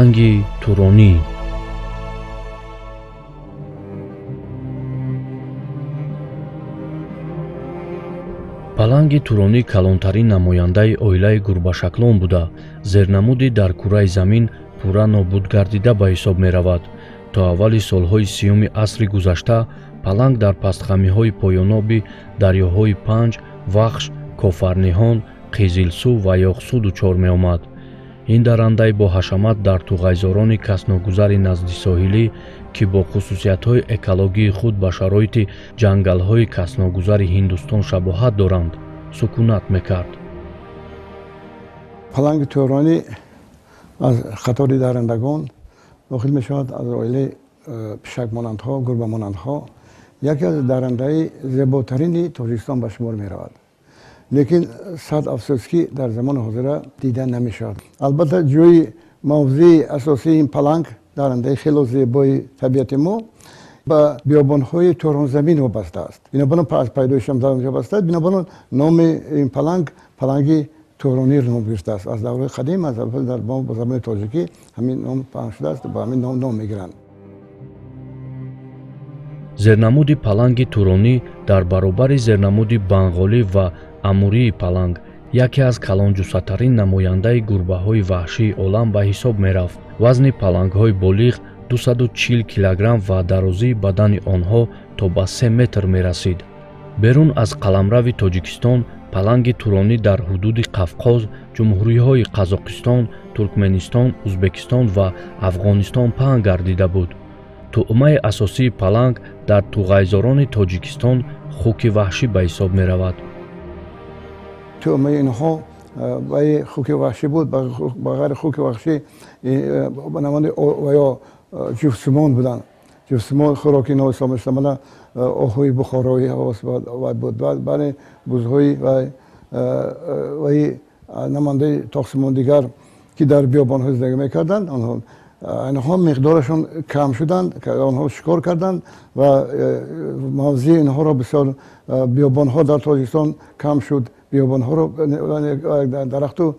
Паланги туронӣ. Паланги туронӣ калонтарин намояндаи оилаи гурбашаклон буда, зернамуди дар кураи замин пурра нобуд гардида ба ҳисоб меравад. То аввали солҳои 30-уми асри гузашта паланг дар пастхамиҳои поёноби дарёҳои Панҷ, Вахш, Кофарниҳон, Қизилсу ва Ёқсу дучор меомад. Ин дарандаи боҳашамат дар туғайзорони касногузари наздисоҳилӣ, ки бо хусусиятҳои экологии худ ба шароити ҷангалҳои касногузари Ҳиндустон шабоҳат доранд, сукунат мекард. Паланги туронӣ аз қатори дарандагон дохил мешавад, аз оилаи пишакмонандҳо, гурбамонандҳо. Яке аз дарандаи зеботарини Тоҷикистон ба шумор меравад, лекин сад афсӯс, ки дар замони ҳозира дида намешавад. Албатта, ҷои мавзеи асосии ин паланг, дарандаи хело зебои табиати мо, ба биёбонҳои Торонзамин вобаста аст. Бинобар он аз пайдоишам дар онҷо вобаста аст. Бинобар он номи ин паланг паланги туронӣ ном гирифтааст. Аз давраи қадим аз дар ба забони тоҷикӣ ҳамин ном паҳн шудааст, ба ҳамин ном мегиранд. Зернамуди паланги туронӣ дар баробари зернамуди банғолӣ ва амурии паланг яке аз калонҷуссатарин намояндаи гурбаҳои ваҳшии олам ба ҳисоб мерафт. Вазни палангҳои болиғ 240 килограмм ва дарозии бадани онҳо то ба 3 метр мерасид. Берун аз қаламрави Тоҷикистон паланги туронӣ дар ҳудуди Қавқоз, ҷумҳуриҳои Қазоқистон, Туркменистон, Узбекистон ва Афғонистон паҳн гардида буд. Тӯъмаи асосии паланг дар туғайзорони Тоҷикистон хуки ваҳшӣ ба ҳисоб меравад. Тӯъмаи инҳо ваи хуки ваҳшӣ буд. Ба ғайри хуки ваҳшӣ ба намони ва ё ҷуфтсумон буданд. Ҷуфтсумон хӯроки инҳо ҳисоб мешуд. Мана оҳуи бухороӣ буд, бале, бузҳои ваи намояндаи тоқсимон дигар, ки дар биёбонҳо зиндагӣ мекарданд. Инҳо миқдорашон кам шуданд, онҳо шикор карданд ва мавзеи инҳоро бисёр биёбонҳо дар Тоҷикистон кам шуд. Биёбонҳоро, дарахту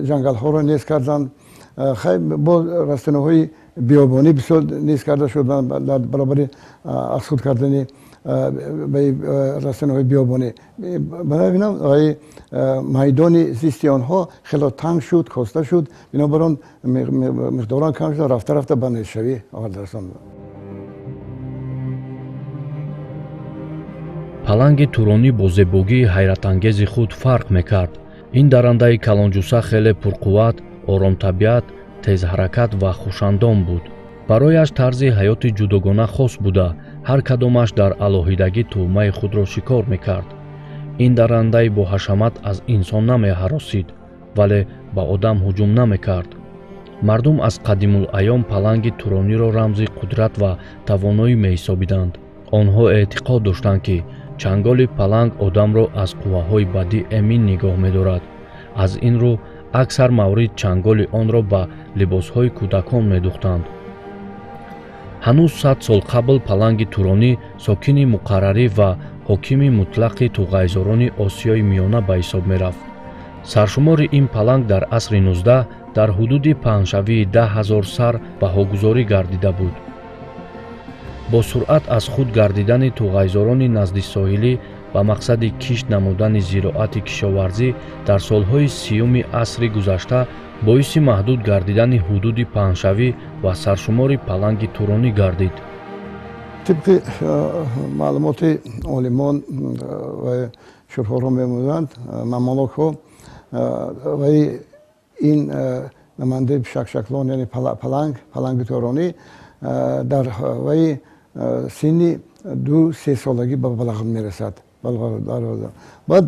ҷангалҳоро нест карданд. Хай, боз растаниҳои биёбонӣ бисёр нест карда шуд дар баробари аз худ кардани растаниҳои биёбонӣ. Бинобар майдони зисти онҳо хело танг шуд, коста шуд. Бинобар он миқдорон кам шуд, рафта рафта ба нестшавӣ оварда расонд. Паланги туронӣ бо зебогии ҳайратангези худ фарқ мекард. Ин дарандаи калонҷусса хеле пурқувват, оромтабиат, тезҳаракат ва хушандом буд. Барояш тарзи ҳаёти ҷудогона хос буда, ҳар кадомаш дар алоҳидагӣ тӯъмаи худро шикор мекард. Ин дарандаи боҳашамат аз инсон намеҳаросид, вале ба одам ҳуҷум намекард. Мардум аз қадимулайём паланги турониро рамзи қудрат ва тавоноӣ меҳисобиданд. Онҳо эътиқод доштанд, ки чанголи паланг одамро аз қувваҳои бадӣ эмин нигоҳ медорад. Аз ин рӯ аксар маврид чанголи онро ба либосҳои кӯдакон медӯхтанд. Ҳанӯз 100 сол қабл паланги туронӣ сокини муқаррарӣ ва ҳокими мутлақи туғайзорони Осиёи Миёна ба ҳисоб мерафт. Саршумори ин паланг дар асри 19 дар ҳудуди паҳншавии 10 000 сар баҳогузорӣ гардида буд. Бо суръат аз худ гардидани туғайзорони наздисоҳилӣ ба мақсади кишт намудани зироати кишоварзӣ дар солҳои 30-уми асри гузашта боиси маҳдуд гардидани ҳудуди паҳншавӣ ва саршумори паланги туронӣ гардид. Тибқи маълумоти олимон ва шурҳоро мемӯзанд, маммологҳо, ваи ин намояндаи пишакшаклон, яъне паланг, паланги туронӣ дар ваи синни 2-3 солагӣ ба балағ мерасад. Баъд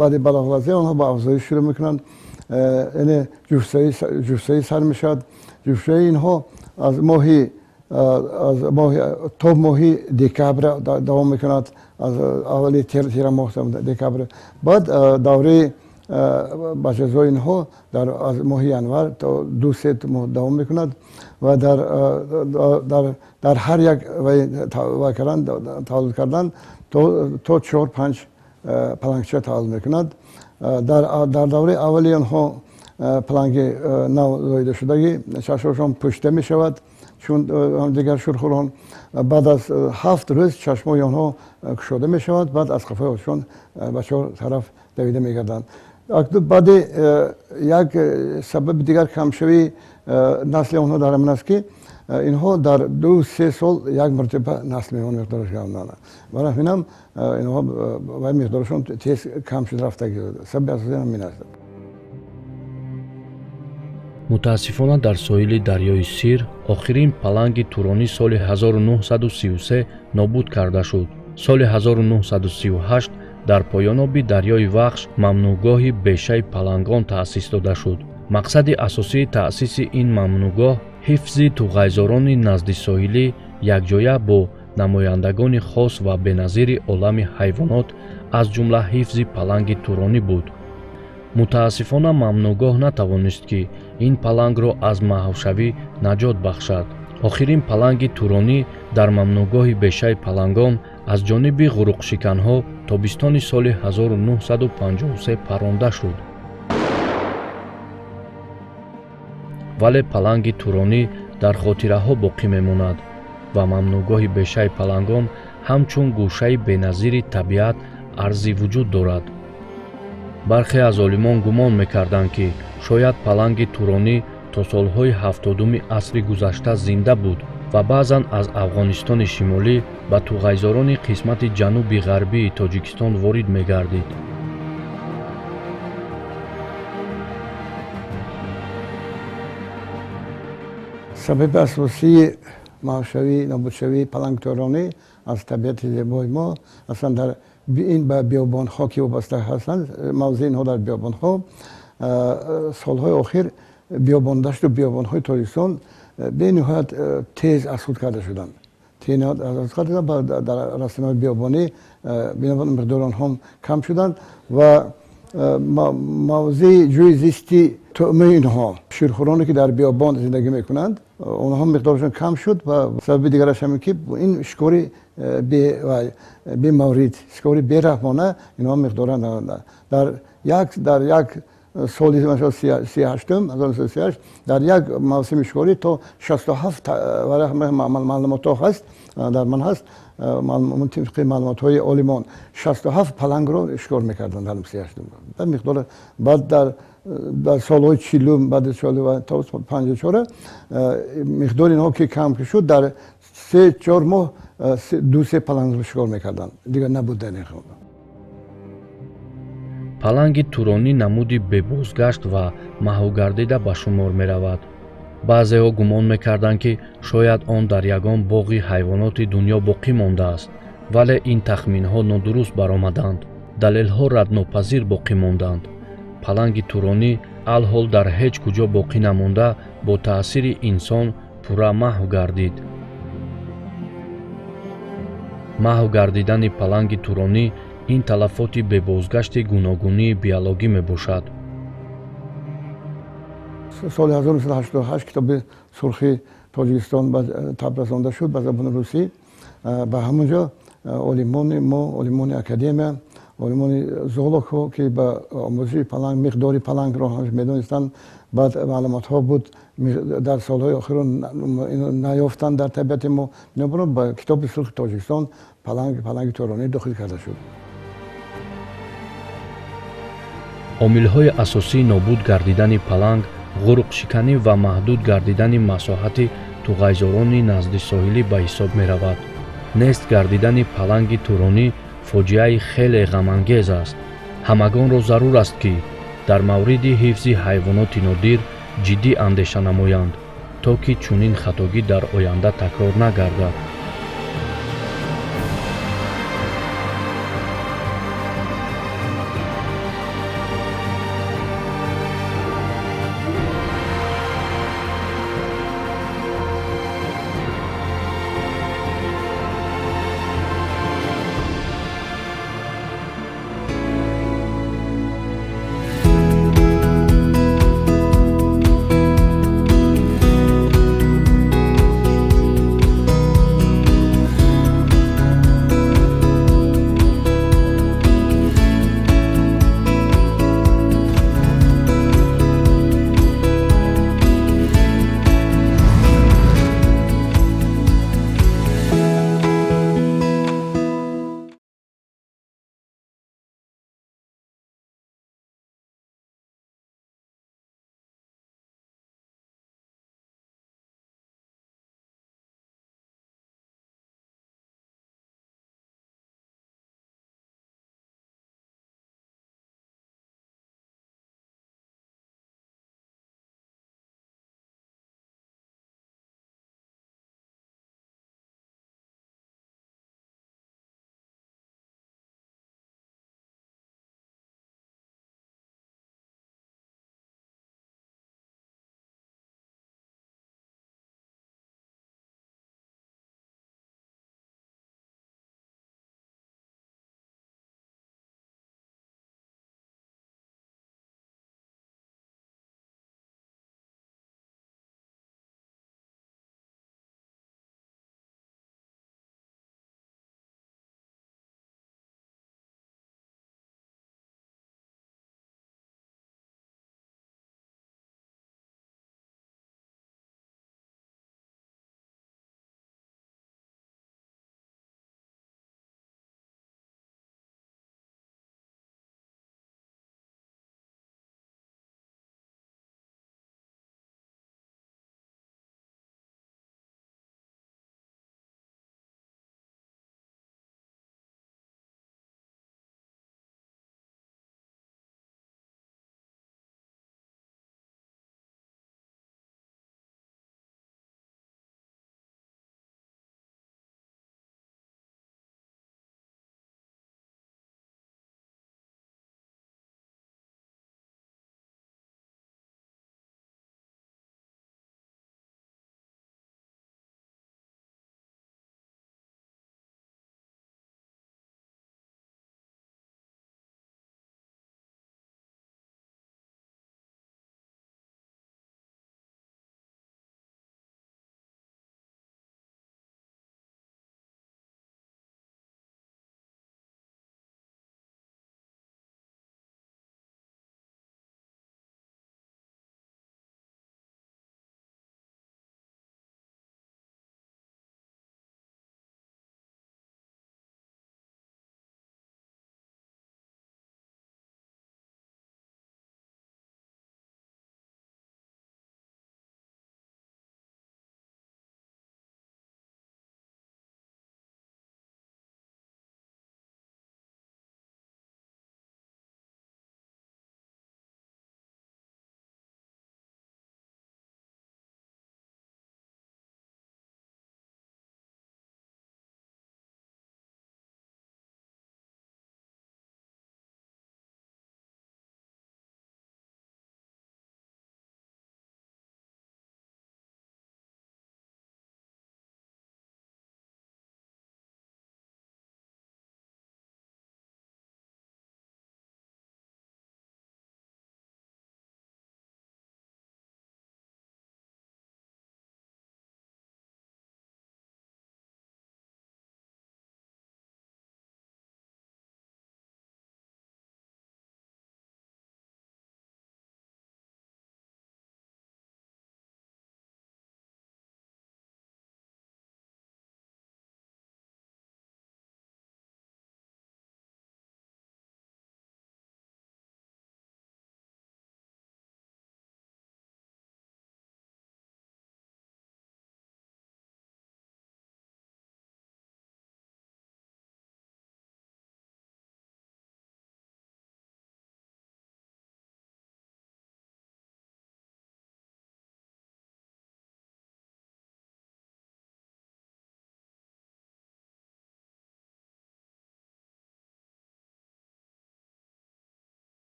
баъди балағвазӣ онҳо ба афзоиш шурӯъ мекунанд, яъне ҷуфтшавӣ сар мешавад. Ҷуфтшавии инҳо аз моҳи то моҳи декабр давом мекунад, аз аввали тирамоҳ, декабр. Баъд давраи бачазои инҳо дар аз моҳи январ то 2-3 моҳ давом мекунад ва дар ҳар як кардан, таваллуд кардан то 4-5 палангча таваллуд мекунад. Дар давраи аввали онҳо Паланги нав зоида шудагӣ чашмҳошон пӯшида мешавад, чун дигар шурхӯрон. Баъд аз 7 рӯз чашмҳои онҳо кушода мешавад, баъд аз қафои худшон ба чор тараф давида мегарданд. Баъди як сабаби дигар камшавии насли онҳо дар ҳамин аст, ки инҳо дар 2-3 сол як мартаба насл меҳмон миқдораш кам. Барои ҳаминам инҳо вай миқдорашон тез кам шуда рафтагӣ. Сабаби асосӣ ҳамин аст. Мутаассифона, дар соҳили дарёи Сир охирин паланги туронӣ соли 1933 нобуд карда шуд. Соли 1938 дар поёноби дарёи Вахш мамнӯъгоҳи бешаи палангон таъсис дода шуд. Мақсади асосии таъсиси ин мамнӯъгоҳ ҳифзи туғайзорони наздисоҳилӣ якҷоя бо намояндагони хос ва беназири олами ҳайвонот, аз ҷумла ҳифзи паланги туронӣ буд. Мутаассифона, мамнӯъгоҳ натавонист, ки ин палангро аз маҳвшавӣ наҷот бахшад. Охирин паланги туронӣ дар мамнӯъгоҳи бешаи палангон аз ҷониби ғуруқшиканҳо тобистони соли 1953 паронда шуд. Вале паланги туронӣ дар хотираҳо боқӣ мемонад ва мамнӯъгоҳи бешаи палангон ҳамчун гӯшаи беназири табиат арзи вуҷуд дорад. Бархе аз олимон гумон мекарданд, ки шояд паланги туронӣ то солҳои 70-уми асри гузашта зинда буд ва баъзан аз Афғонистони Шимолӣ ба туғайзорони қисмати ҷануби ғарбии Тоҷикистон ворид мегардид. Сабаби асосии маҳвшавӣ, нобудшавии паланги туронӣ аз табиати зебои мо аслан дар ин ба биёбонҳо ки вобаста ҳастанд, мавзеи инҳо дар биёбонҳо. Солҳои охир биёбондашту биёбонҳои Тоҷикистон бениҳоят тез аз худ карда шуданд. Аз худ карда дар растаниҳои биёбонӣ бинобар миқдори онҳо кам шуданд ва мавзеи ҷӯи зисти тӯъмаи инҳо, ширхӯроне ки дар биёбон зиндагӣ мекунанд, онҳо миқдорашон кам шуд. Ва сабаби дигараш ҳамин ки ин шикори бемаврид, шикори бераҳмона инҳо миқдора дар як соли 38, 1938 дар як мавсими шикорӣ то 67 маълумотҳо ҳаст, дар ман ҳаст, тибқи маълумотҳои олимон 67 палангро шикор мекарданд дар 38. Миқдор баъд дар солҳои 40, баъди соли то 54 миқдори инҳо ки кам шуд, дар 3-4 моҳ 2-3 палангро шикор мекарданд, дигар набуд дар ин. Паланги туронӣ намуди бебозгашт ва маҳвгардида ба шумор меравад. Баъзеҳо гумон мекарданд, ки шояд он дар ягон боғи ҳайвоноти дунё боқӣ мондааст, вале ин тахминҳо нодуруст баромаданд. Далелҳо раднопазир боқӣ монданд. Паланги туронӣ алҳол дар ҳеҷ куҷо боқӣ намонда, бо таъсири инсон пурра маҳв гардид. Маҳв гардидани паланги туронӣ ин талафоти бебозгашти гуногунии биологӣ мебошад. Соли 1988 китоби сурхи Тоҷикистон таб расонда шуд ба забони русӣ. Ба ҳамон ҷо олимони мо, олимони академия, олимони зоологҳо ки ба омӯзиши паланг, миқдори палангро медонистанд, баъд маълумотҳо буд, дар солҳои охиро наёфтанд дар табиати мо. Бинобар ба китоби сурхи Тоҷикистон паланги туронӣ дохил карда шуд. Омилҳои асосии нобуд гардидани паланг ғуруқшиканӣ ва маҳдуд гардидани масоҳати туғайзорони наздисоҳилӣ ба ҳисоб меравад. Нест гардидани паланги туронӣ фоҷиаи хеле ғамангез аст. Ҳамагонро зарур аст, ки дар мавриди ҳифзи ҳайвоноти нодир ҷиддӣ андеша намоянд, то ки чунин хатогӣ дар оянда такрор нагардад.